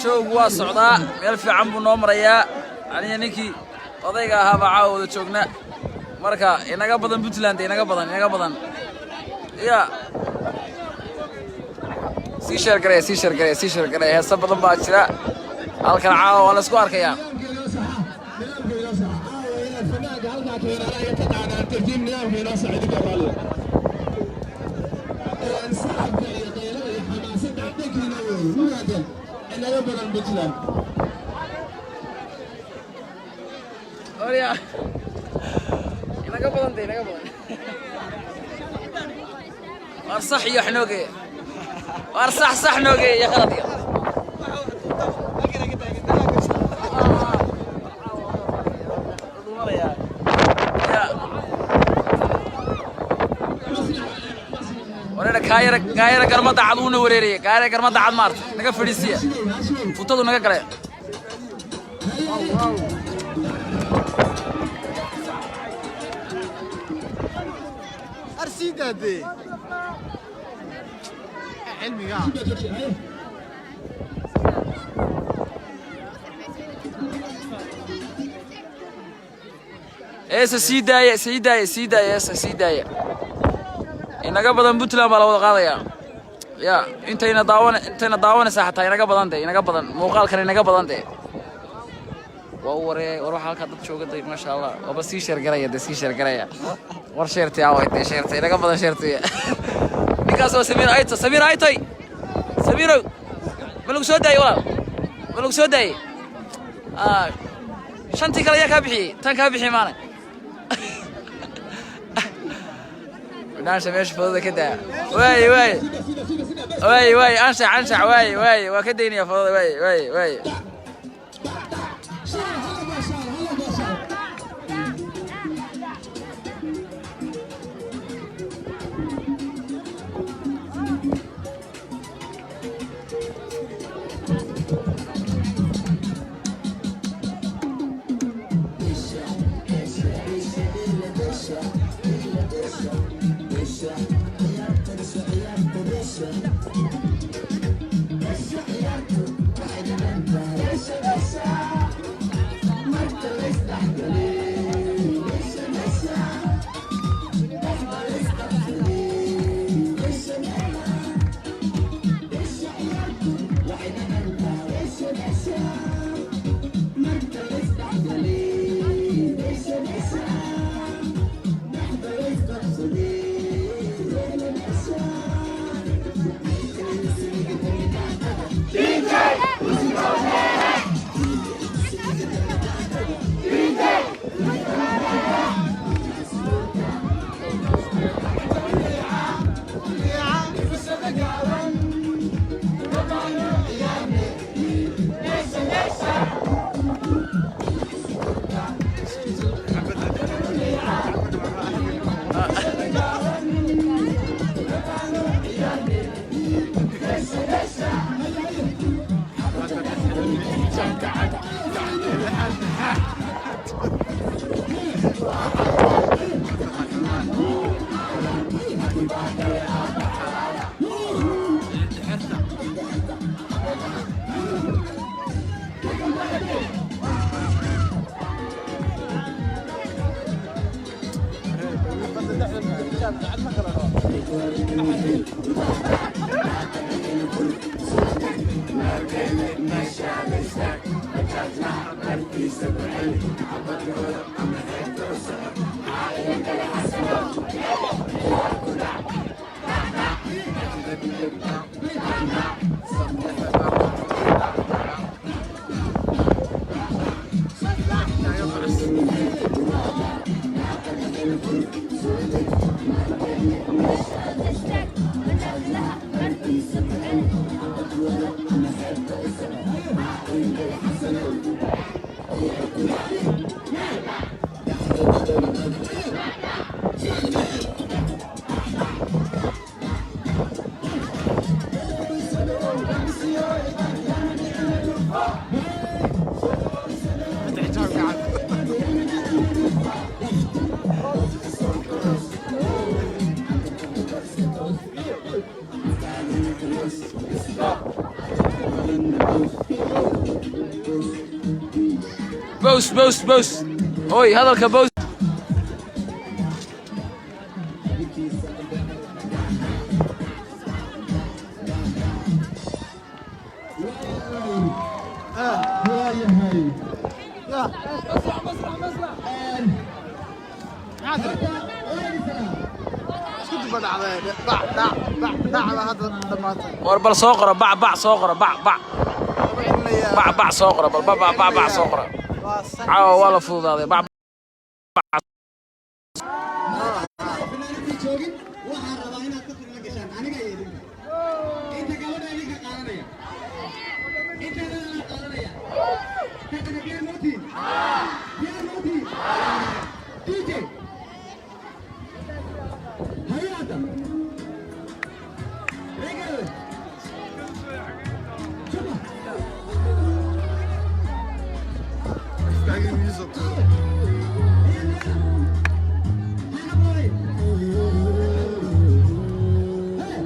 Showgu waa socdaa, meel fiican buu noo marayaa. Aniga ninkii odayga ahaa baa caawa wada joogna. Marka inaga badan Puntland, inaga badan, inaga badan. Ya, sii share garaya, sii share garaya, sii share garaya. Heesa badan baa jira halkan caawa, waa la isku arkayaa. Nidaamka inoo saxa caawa inaad fanaanka halkaa keenaan ay taqaanaan tartiib. Nidaamka inoo saxa idinka raalliya. Sacabka iyo qaylada iyo xamaasadda dhankiina weeye wilaatan. Inaga badan Puntland. Orya, inaga badan de, inaga badan. Waar sax iyo wax noogeeya, waar sax sax noogeeya iyo qalad iyo ya. Wareera kaayara, kaayara garmada cad uuna wareeraya. Kaayara garmada cad maarta naga fadhiisiya, futadu naga gale. Arsiidaadee cilmiga. Eesa sii daaya, sii daaya, sii daaya, eesa sii daaya. Inaga badan Puntland baa la wada qaadayaa. Ya, intayna daawan, intayna daawanaysaa xataa inaga badan de, inaga badan muuqaalkan, inaga badan de. Waa u waree. War waxaa halkaa dad jooga day, maasha Allah. Waaba sii share garaya de, sii share garaya. War share-ti away de, share-ti inaga badan, share-ti. Ninkaas waa Samiir Ayto, Samiir Aytoy. Samiirow, ma lagu soo daayey walaal? Ma lagu soo daayey? Ah, shantii kale ayaa kaa bixiyey, tan kaa bixiyey maana. Ansha meesha fodada ka daa. Waaye, waaye, waaye, waaye, anshax, anshax, waaye, waaye, waa ka daynaya fodada. Waaye, waaye, waaye. Bows, bows, bows. Hoy, hadalka bows. Waayahay. Isku duba dhacday, dhac dhac dhac dhacda hadda dhamaatay. War bal soo qoro bac bac, soo qoro bac bac. Laba celinayaa. Bac bac soo qoro bal, bac bac bac soo qoro. Waa sax. Caawa waa la fududaaday, bac bac. Fanaanadii joogin, waxaan rabaa inaad tartan la gashaan aniga iyo idinka. Inta gabadha idinka qaadanaya, inta la qaadanaya tartanka. Diyaar mootiin? Diyaar mootiin? DJ haye hadda reegale juba. Istaagin music. Hana boy. Hey.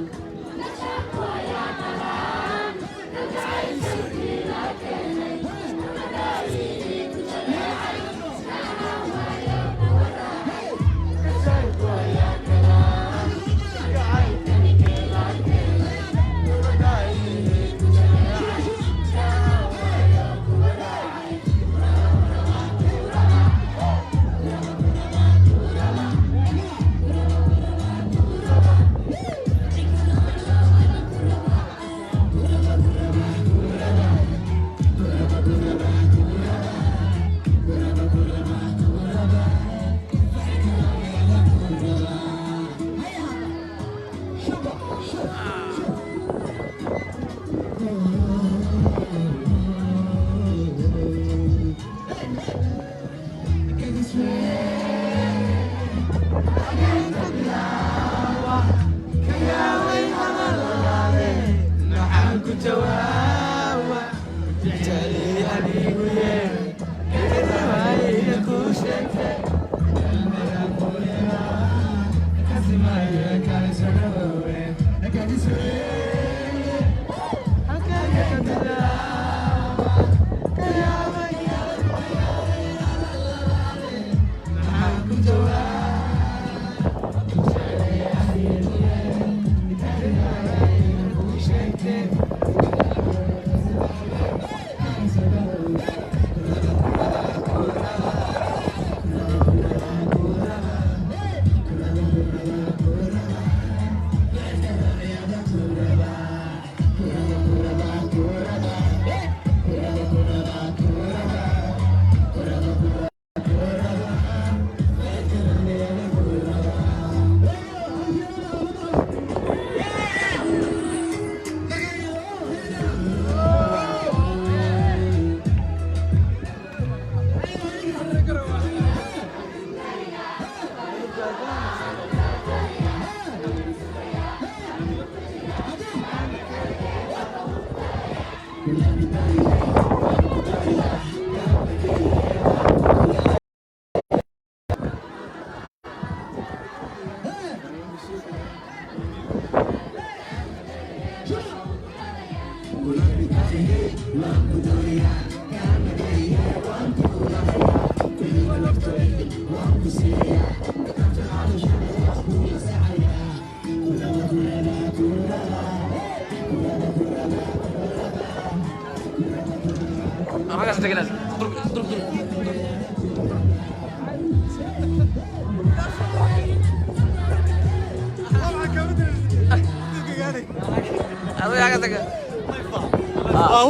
Xagga.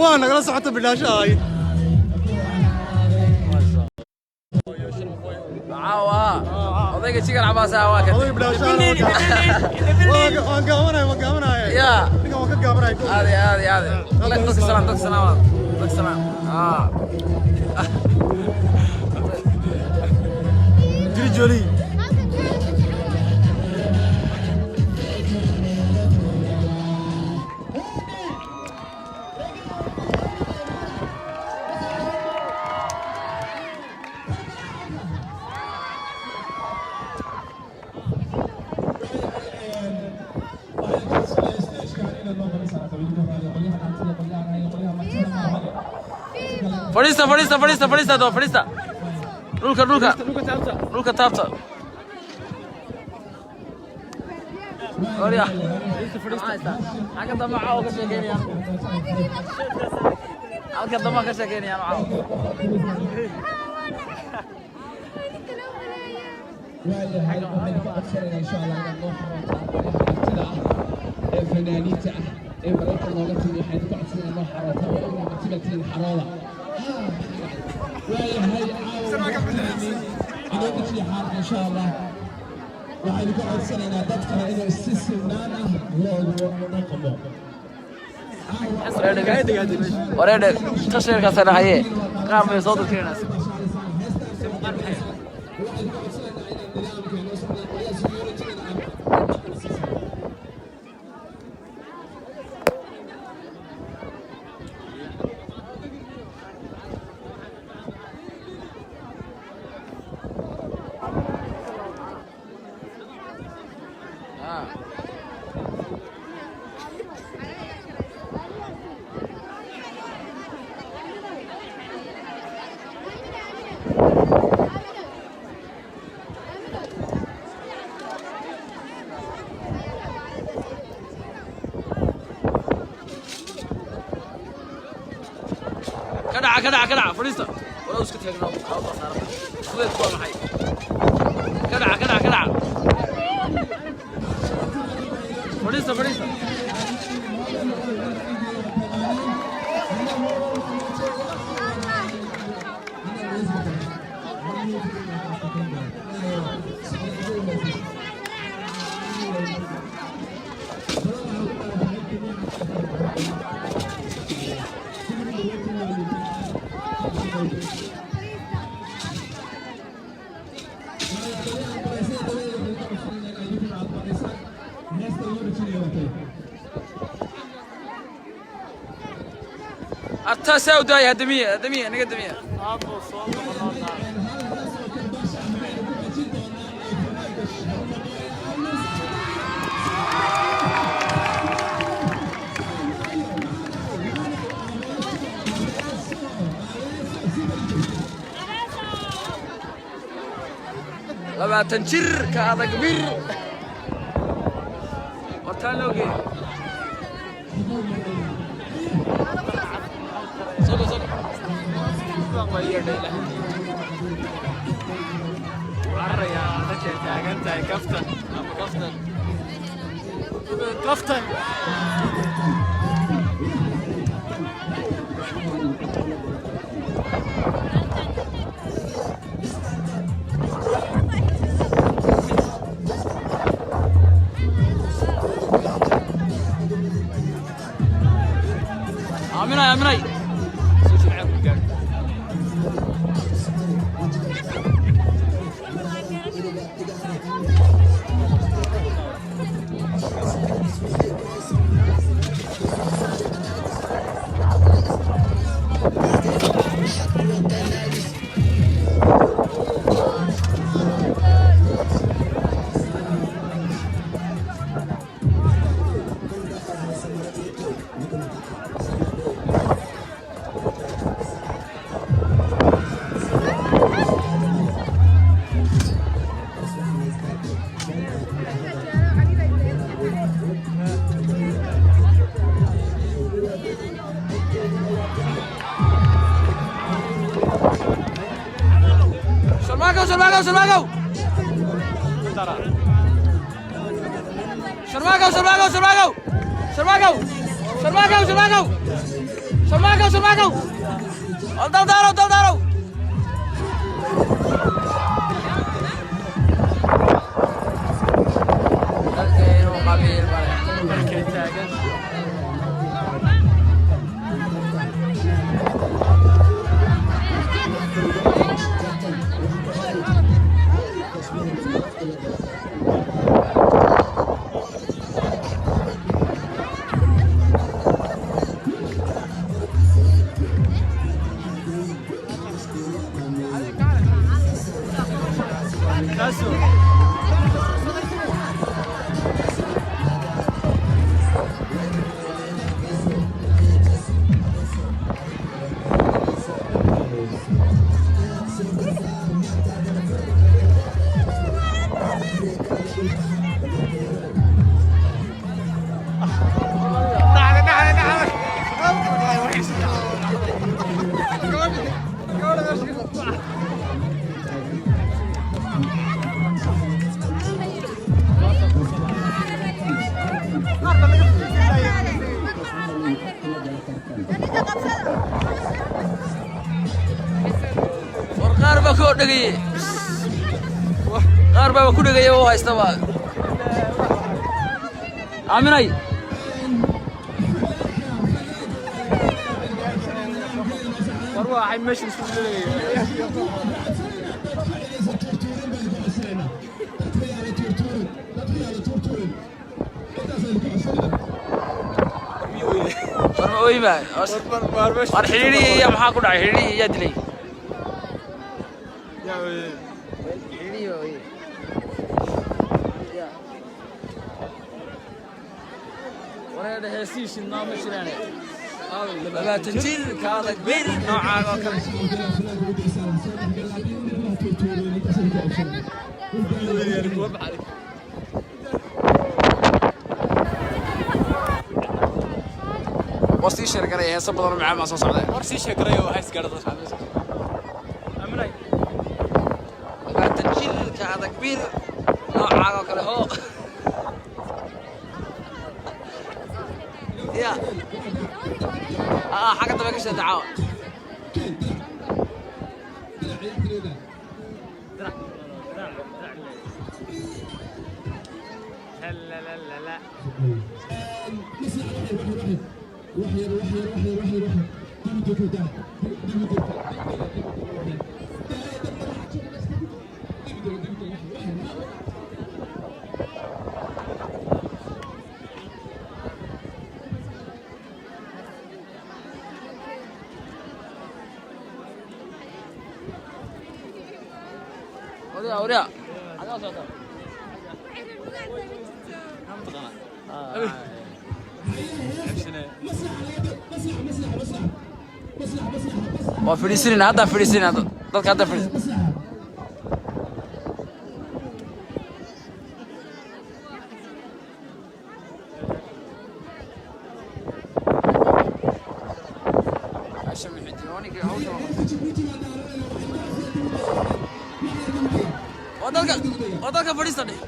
Waa nagala socota bilaasho ahayd. Caawa odayga Jigar Cabaas ah waa kan. Oday bilaasho waan gaabanaya, waan gaabanaya. Ya. Ninkan waan ka gaabanaya. Aade, aade, aade. Dadka salaam, dadka salaam, dadka salaam. Ah. Jiri joli. Fadhiista, fadhiista, fadhiista, fadhiista doo, fadhiista. Dhulka, dhulka, dhulka taabta. Orya. Xagga dambe caawa ka sheekeynayaan. Halka dambe ka sheekeynayaan caawa. Waayahay, waxaynu ka codsanaynaa insha Allah inaad noo xarootaan qolyaha martida ah ee fanaaniinta ah ee Maraykan nooga timi. Waxaynu ka codsanaynaa noo xarootaan. Waa ognahay martida tihiin, xarooda. Waayahay, caawa waqtigiinii inoo dejiya xaalka insha Allah. Waxaynu ka codsanaynaa dadkana inuu si sinaan ah loogu dhaqmo. Wareedhe, tasheerkaasana haye. Qaar bay soo durkiinaysaa. Waxaynu ka codsanaynaa inaan nidaamka inoo socdaan qolyaha security-gana aan. Ah. Ka dhaca, ka dhaca, ka dhaca, fadhiista. Walaal, iska taagnaa, xawda saaran. Fudeedku waa maxay? Ka dhaca, ka dhaca, ka dhaca. Fadhiista, fadhiista. Artaa saa u daaya, hadamiya, hadamiya, naga damiya. 20 jir ka adag bir wartaan loo geeyay. Solo, solo. Taagan tahay kaftan. Ama kaftan. Kaftan. Aaminay, aaminay. Soo jimcee ku gaadh. Sharmaagow, Sharmaagow, Sharmaagow, Sharmaagow, Sharmaagow, Sharmaagow, Sharmaagow. Sharmaakow, Sharmaakow, Sharmaakow, Sharmaakow, daldaalow, daldaalow. Dalkeenu qabiil male. Markay taagan. Dhacda, dhacda, dhacda. War qaar baa ku dhegayey, qaar baaba ku dhegaya oo haystaba. Aaminay. War waxay meesha isku leeyahay. War ma ooyma? War meesha. War xidhiidhihii iya maxaa ku dhacay? Xidhiidhihii iyaa dilay. Yaa weeye. Xidhiidhihii baa ooyey. Wareedha, heesihii shidnaa ma jiraane. 20 jir kaadag bir noocaaga oo kale. Waa sii sheergaraya, heeso badan oo macaan baa soo socda. War sii sheegaray oo hays gaadhada. Aaminay. 20 jir kaadag bir noocaaga oo kale hoo ya xagga dambe ka sheeda caawa. La la la la. Waryaa, waryaa, xagaa socota? Waa fadhiisanayna hadda, fadhiisanayna dadka hadda fadhiis. Asha Muxidiin waa ninkii hawsha waa dadka, waa dadka fadhiista dheh.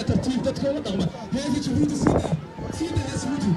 Tartiib dadka ula dhaqma. Heesa Jabuuti sii daa, sii daa heesa Jabuuti.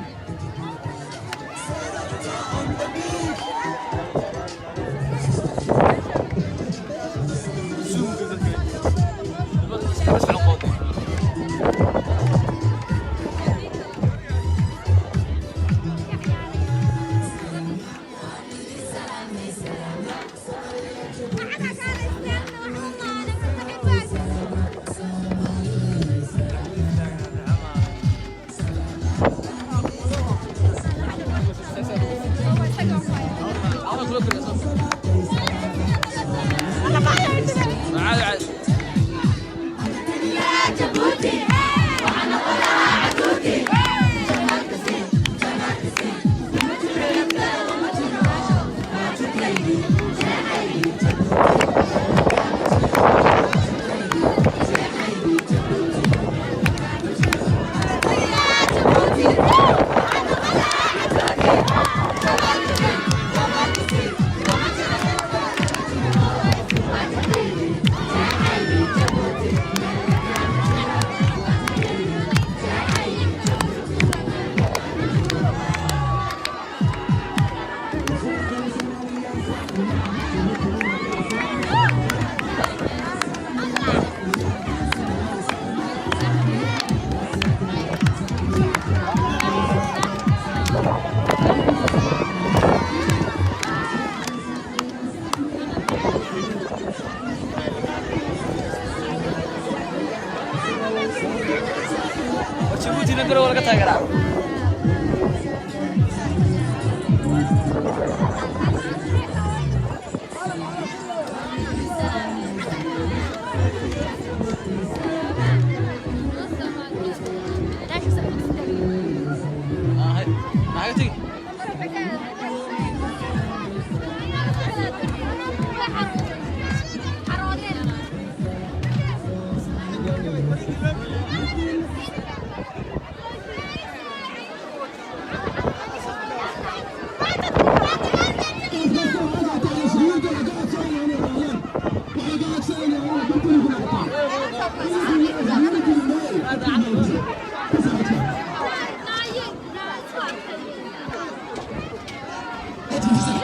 Dadka fasax.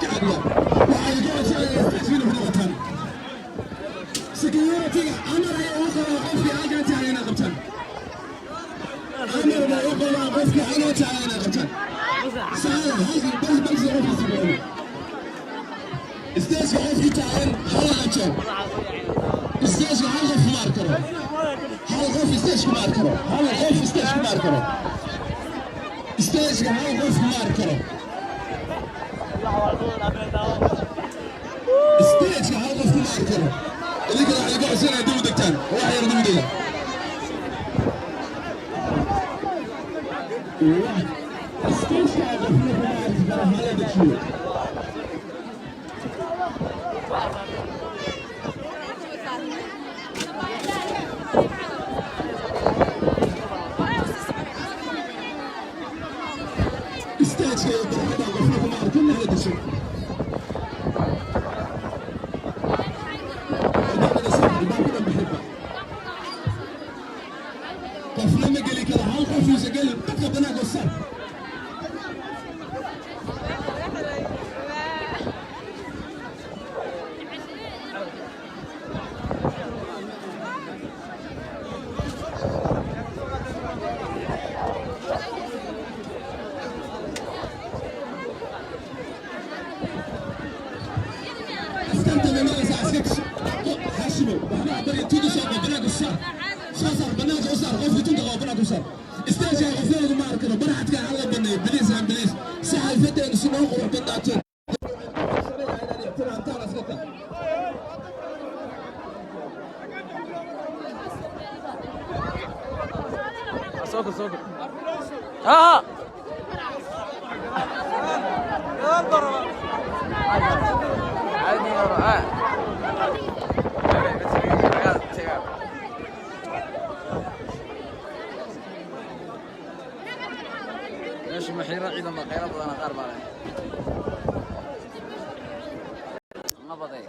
Kacabya. Waxaa idinka codsanayaa stage ku noqotaan. Security-ga amar ay u qabaan qofkii halkan taagan inay qabtaan. Amar bay u qabaan qofkii halkan taagan inay qabtaan. Saala halkan bas bas qofkii sigoon. Stage-ka qofkii taagan hala qabto. Stage-ka hal qof kuma arki karo. Hal qof stage kuma arki karo. Hal qof stage kuma arki karo. Stage-ka hal qof kuma arki karo. Stage-ka hal qof kuma arki karo. Idinkana waxay ku codsanaya dib u degtaan. Wax yar dib u dega. Stage-ka qofna kuma arki karo, hala dejiyo. Stage-ka iyo barxadda qofna kuma arkin, hala dejiyo. Albaabada saar, albaabka dhan bixinba. Qofna ma geli karo, hal qof uusa gelin, dadka banaanka u saar. Askarta ma maraysa? Askarta hashimo waxba bari tunta soo qabo, banaanka u saar, soo saar, banaanka u saar. Qofka tunta qabo banaanka u saar. Stage-ka qofna laguma arki karo, barxadka hala baneeyo, please and please, si xalfadeenu si noo qurux badnaato. Inaad ixtiraamtaan askarta. Soo kor, soo kor. Ha caadi hore ah. Taga. Meesha maxiiro ciidan baa qaylo badana, qaar baa leh nabaday.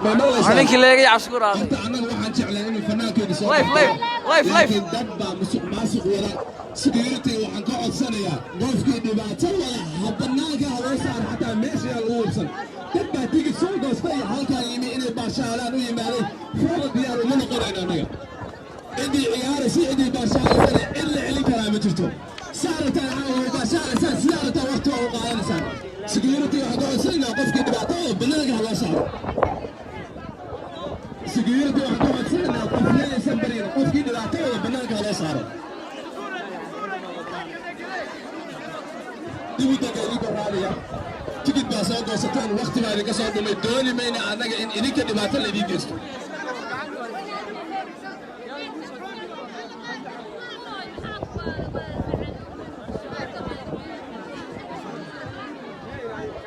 Ma maqlaysaa? Ninkii leegay cabsi ku raaday. Horta annaga waxaan jeclay inuu fanaankeedu soo Live, qabto. live, live, live. Laakiin dad baa musuq maasuq wada. Security waxaan ka codsanayaa, qofkii dhibaato wada ha banaanka ha loo saaro, xataa meesha yaa lagu hubsan. Dad baa tigid soo goostay, halkaa yimi inay baashaalaan u yimaaday. Fooda diyaar uma noqonayno annaga. Ciddii ciyaaraysa, ciddii baashaalaysana, cid la celin karaa ma jirto. Saarataan caawa baashaalaysaan, sidaa rabtaan waqti waa u qaadanaysaan. Security waxaan ka codsanaynaa, qofkii dhibaato wada banaanka ha loo saaro. Security waxaan ka codsanaynaa, qofna aysan barin, qofkii dhibaato wada banaanka ha loo saaro. Dib u dega idinkoo raadiya. Tikid baa soo goosateen, waqti baa idinka soo dhumay. Dooni mayna annaga in idinka dhibaato la idiin geysto.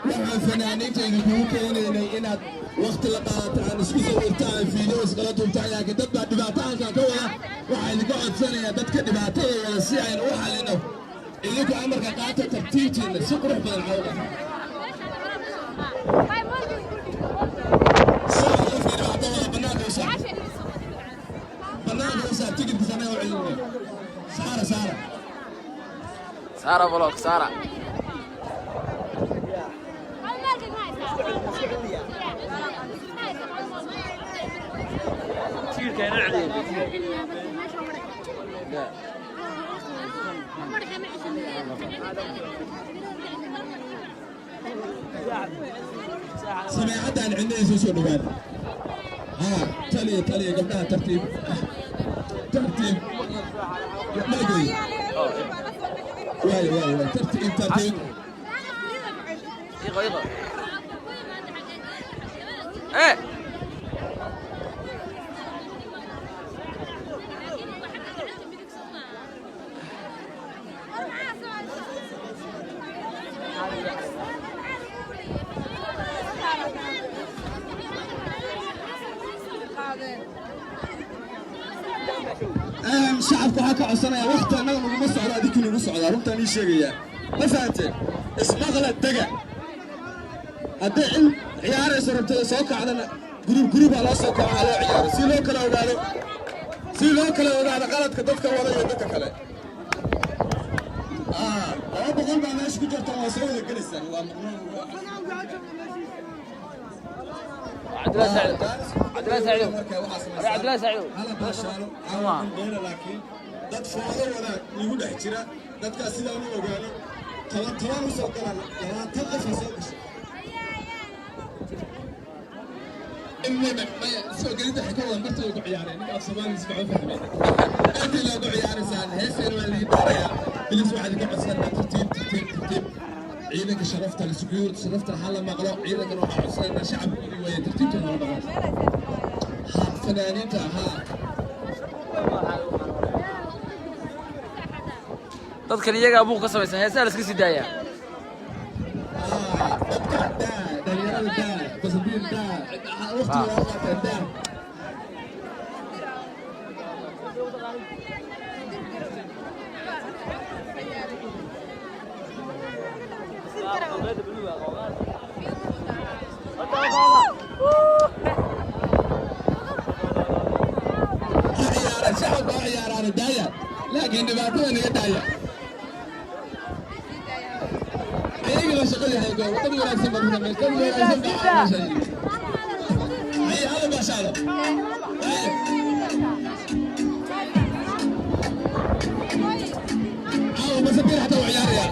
Waxaan fanaaniinta idinkugu keenaynay inaad waqti la qaadataan, isku sawirtaan, video iskala duubtaan, laakiin dad baa dhibaato halkan ka wada. Waxaa idinka codsanayaa, dadka dhibaatada wada si aynu u xalino, idinku amarka qaata, tartiibtiina si qurux badan cawda. Saar qofkii dhibaato wada, banaanka u saar, banaanka u saar. Tikidkiisa annaga u celinaya. Saara, saara. Saara, block saara. Tiirka ina celiyay. Yeah. Sameecaddan cidnadiisa soo dhawaada. Haa, taliya, taliya, gabdhaha tartiib, tartiib. Malagey waay waay waay, tartiib, tartiib. Iqo, iqo. Eh! Shacabka waxaa ka codsanaya, waqti annaga naguma socdo, adinku nagu socdaa. Runtaan ii sheegayaa, ma fahanteen? Ismaqla, dega. Hadday cil ciyaarayso rabto soo kacdana, group group ha loo soo kaco, ha loo ciyaaro, si loo kala ogaado, si loo kala ogaado qaladka dadka wada iyo dadka kale. 200 baa meesha ku jirta, waa soo wada gelaysaan, waa maqnuun. Cabdillahi Saaciid, Cabdillahi Saaciid. Marka waxaa samaysaa Cabdillahi Saaciid. Hala baashaalo caawa dheera, laakiin dad foodo wada igu dhex jira. Dadkaas sidaan u ogaano, toban toban u soo galaan, 20 qof ha soo gasho. Soo gelida waxay ka wadan bartooda ku ciyaareen. Ninka af Soomaaliga si fiican u fahmay intii loogu ciyaaraysaan. Heeseen waa laidin daarayaa. Please, waxaa idinka codsanaa tartiib, tartiib, tartiib. Ciidanka sharafta la, security sharafta ha la maqlo. Ciidankan waxaa codsanaa, shacabkoodii weeye, tartiibta noola dhaqo. Ha fanaaniinta ha. Dadkan iyagaa buuq ka samaysan, heesaha la iska sii daayaa. Dadka daa, dhalinyarada daa, basadiir daa, waqtiga waa qaateen, daa. Ha ciyaaraan shacabka, ha ciyaaraan, daaya, laakiin dhibaatada naga daaya. Ayagana shaqadii haygo, dad wanaagsan baad ku samayn, dad wanaagsan baa meesha yimid. Haye, hala baashaalo. Haye. Caawa Masabir xataa waa ciyaaraya.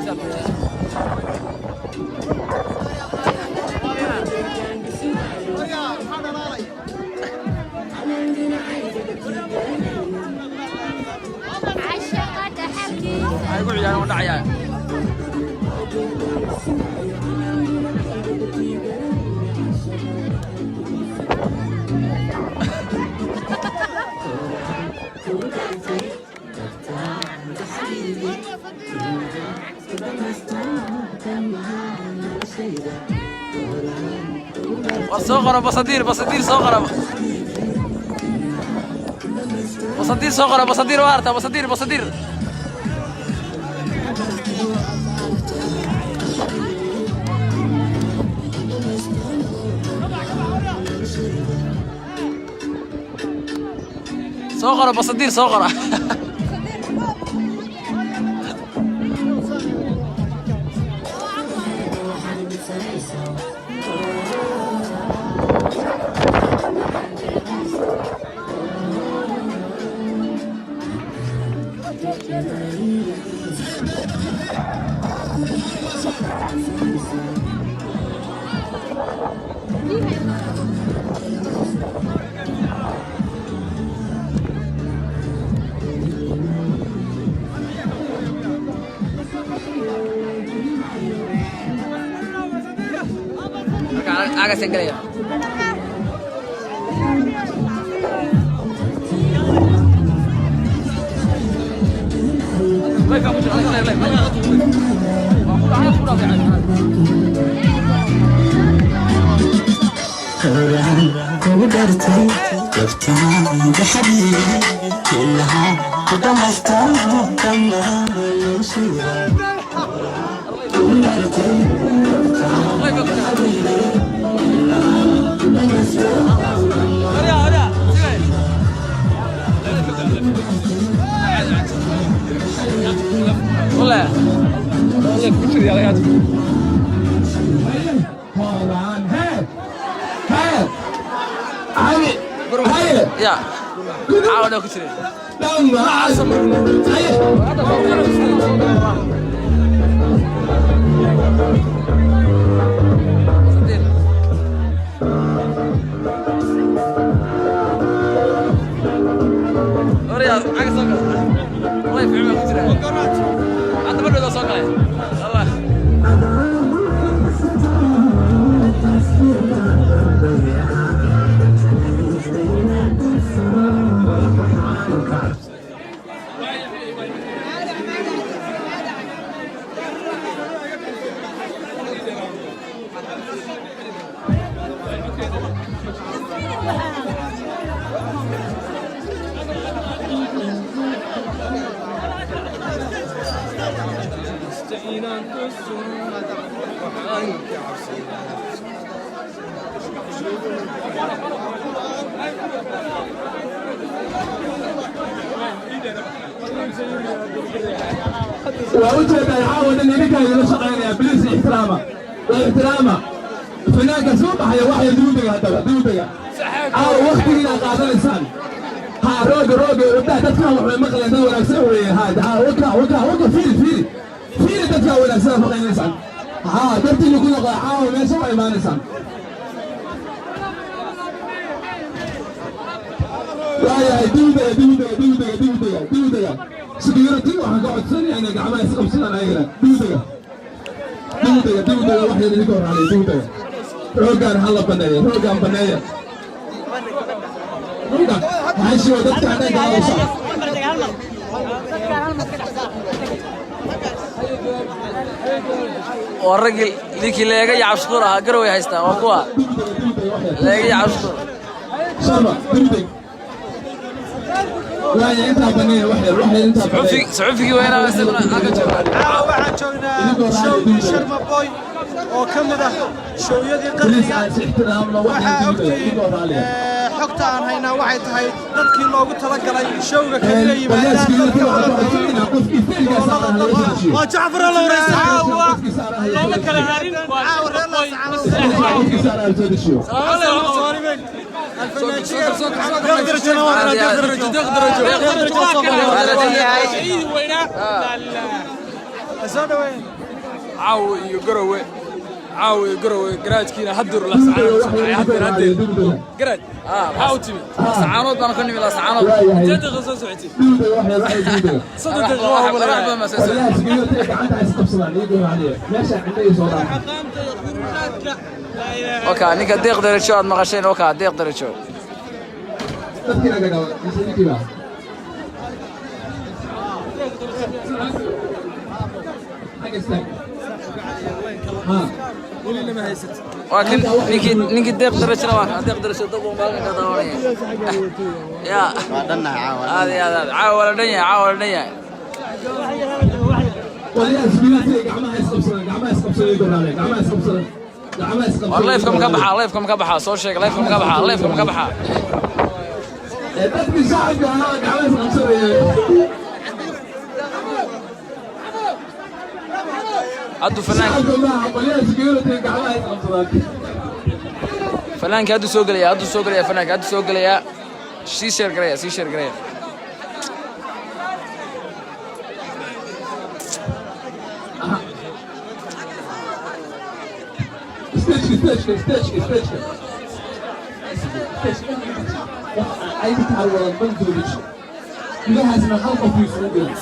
Masabir. Maxaa dhalaalay? Cashaqa dhaxalkiisa. Waxay ku ciyaareen, waa dhacayaa. War soo qora basadiir, basadiir soo qora, basadiir soo qora, basadiir waa artaa, basadiir, basadiir. Soo qora basadiir, soo qora. Marka aagaasaan gelaya. Live baan ku jira, live, live, live. Waa ku dhacay, ku dhacay. Kugu dhartay kabtaada xabiibi ilaha ku dhamaystaa dhammaan noloshayda kugu dhartay. Live baan ku jira. Hurry, hurry, sige. Wallahi. Wallahi ku jira yaad. Hoolaan, hee hee, haye haye. Ya. Caawa ku jira. Dhammaan, haye. Basadiir. Hurry, caga soo gala. Wallahi ficil baan ku jira. Hadda ma dhowda soo galay. Allah. Runta inaan tuso waxaan ka cabsadaa. Waa u jeedaa, caawa dhan idinkaa idinla shaqaynaya. Please, ixtiraama oo ixtiraama fanaanka soo baxaya. Waxay dibudega, haddaba dibudega, caawa waktigiina qaadanaysaan. Ha, rooga, rooga waddaa. Dadkan waxbay maqleen, dad wanaagsan weeye. Ha ha, waka, waka, waka, fiiri, fiiri, fiiri, dadkaa wanaagsan maqlaynaysaan. Ha, dartiina ku noqda, caawa meesha waa imaanaysaan. Waayahay, dibudega, dibudega, dibudega, dibudega, dibudega. Security waxaan ka codsanayaa inay gacmaha isqabsadaan ayagana. Dibudega, dibudega, dibudega, wax yar idinka horaalay. Dibudega, rooggaan hala baneeya, rooggaan baneeya, rooggaan maxay dadka dhan gaadaysa. Waa raggii ninkii Leega iyo Cabshukuur ahaa, Garoway haystaan. Waa kuwa Dibudega, dibudega, wax yar. Leega iyo Cabshukuur. Sharma, dibudeg. Waaya, intaa baneeya, wax yar, wax yar, intaa baneeya. Suxufigii waa inaa isaguna halka jooga. Caawa waxaan joognaa showgii Sharma Boy oo ka mid ah showyadii Please, qarniga. aan is ixtiraamno, wax Waxaa yar, dibudega, ogtihiin, idinkoo raalliya. Xogta aan haynaa waxay tahay dadkii loogu talagalay showga kaliya yimaadaan dadka Waa Jacfar la Caawa looma kala harin, waa Sharma Boy. Qofkii saaran hala soo dejiyo. Ciidi weynaa. Soo dhaweyn. Caawa iyo Garowe, caawa iyo Garowe, garaajkiina hadir la sacaanood, hadir, hadir garaaj maxaa u timid? Laascaanood baan ka nimi, Laascaanood. Waayahay. Intee daqiiqo soo socotay? Dibudega, wax yar, wax yar, dibudega. 30 daqiiqo Wax waa badan baa soo socday. Walahi, security gacanta is qabsadaan, iyagoo raalliya. Meesha cindhahii soo dhaafa. Waka ninka Deeq Darajo aad maqasheen, waka Deeq Darajo. Dadkiina gagaaba mise ninkiiba? Xagga istaag. Ha. Waa kan ninkii Deeq Darajona, waa kan Deeq Darajo. Dad buu maalin ka daawanaya ya. Waa dhannahay caawa. Aad iyo aad, aad caawa waa la dhan yahay, caawa waa la dhan yahay. Walahi, security gacmaha is qabsadaan, gacmaha is qabsadaan, iyagoo raalliya. Gacmaha is qabsadaan, gacmaha is War qabsadaan. live-ka ma ka baxaa? Live-ka ma ka baxaa? Soo sheeg, live-ka ma ka baxaa? Live-ka ma ka baxaa? Ee, dadkii shacabka ahaa gacmaha is qabsanaya. Hadduu fanaanka Shacabka maaha, qolyaha security gacmaha is qabsadaan. Fanaanka hadduu soo gelaya, hadduu soo gelaya fanaanka, hadduu soo gelaya. Sii share garaya, sii share garaya. Stage, stage, stage, stage, stage. Ay tahay wada bandoobij gudahaasna hal qof uu isugu gelin.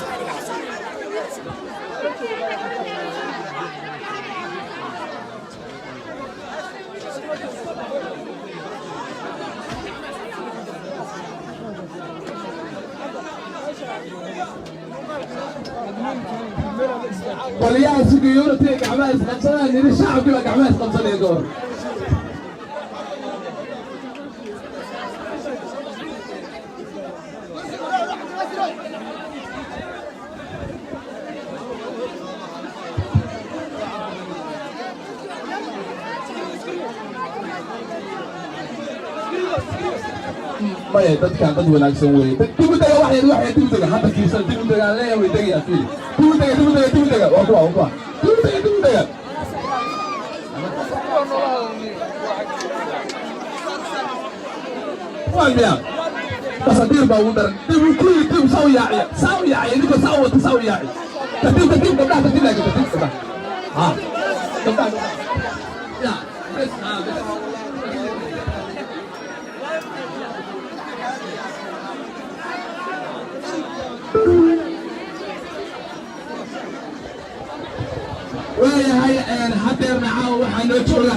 Qolyaha security gacmaha isqabsadaan yidhi, shacabkii baa gacmaha isqabsanaya goor. Maya, dadkan dad wanaagsan weeye. Dib u dega, wax yar, wax yar, dib u dega. Hadda fiirsan, dib u dega aan leeyahay, way degayaa. Fiiri, dib u dega, dib u dega, dib u dega. Waa kuwa, waa kuwa. Dib u dega, dib u dega. Waa miya basadiir baa ugu daran. Dib u kuyi, dib saa u yaaciya, saa u yaaciya, idinkoo saa u wata, saa u yaaciya. Tartiib, tartiib, gabdhaha tartiib, laakiin tartiib, gabdhaha. Ha, gabdhaha, gabdhaha ya, bes, ha, bes. Waayahay, hadeerna caawa waxaa noo jooga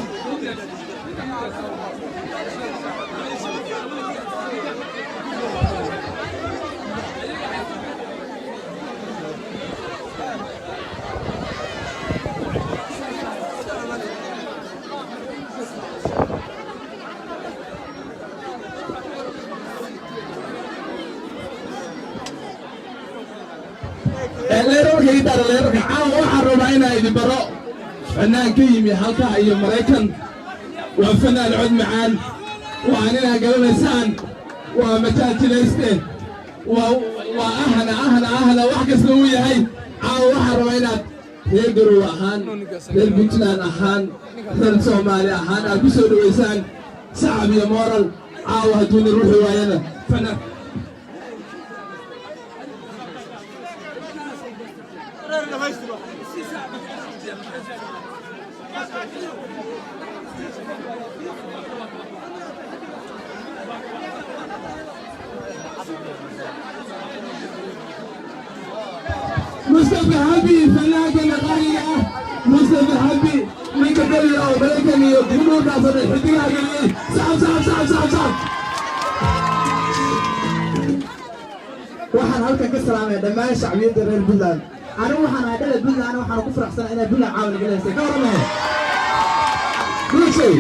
leerarka ii daara, leerarka. Caawa waxaan rabaa Rabaa inaan idin baro fanaan ka yimi halkaa iyo Maraykan. Waa fanaan cod macaan, waa ninaa garanaysaan, waa majaajilayste, waa ahna ahna ahna, wax kasta uu yahay. Caawa waxaan rabaa inaad reer Garowe ahaan, reer Puntland ahaan, reer Soomaali ahaan aad ku soo dhowaysaan sacab iyo moral. Caawa hadduuna ruuxi waayana fanaan Mustafa Xabi, fanaankeena qaaliga ah, Mustafa Xabi, ninka beriga oo Maraykan iyo gudhuurkaasoo dhan xidigaha geliyey. Sacab, sacab, sacab, sacab, sacab. Waxaan halkan ka salaamaya dhammaan shacbiyadda reer Puntland. Anigu waxaan ahay dhalad Puntland, waxaan ku faraxsanahay inay Puntland caawa naga leysay. Ka warramahe Guushay.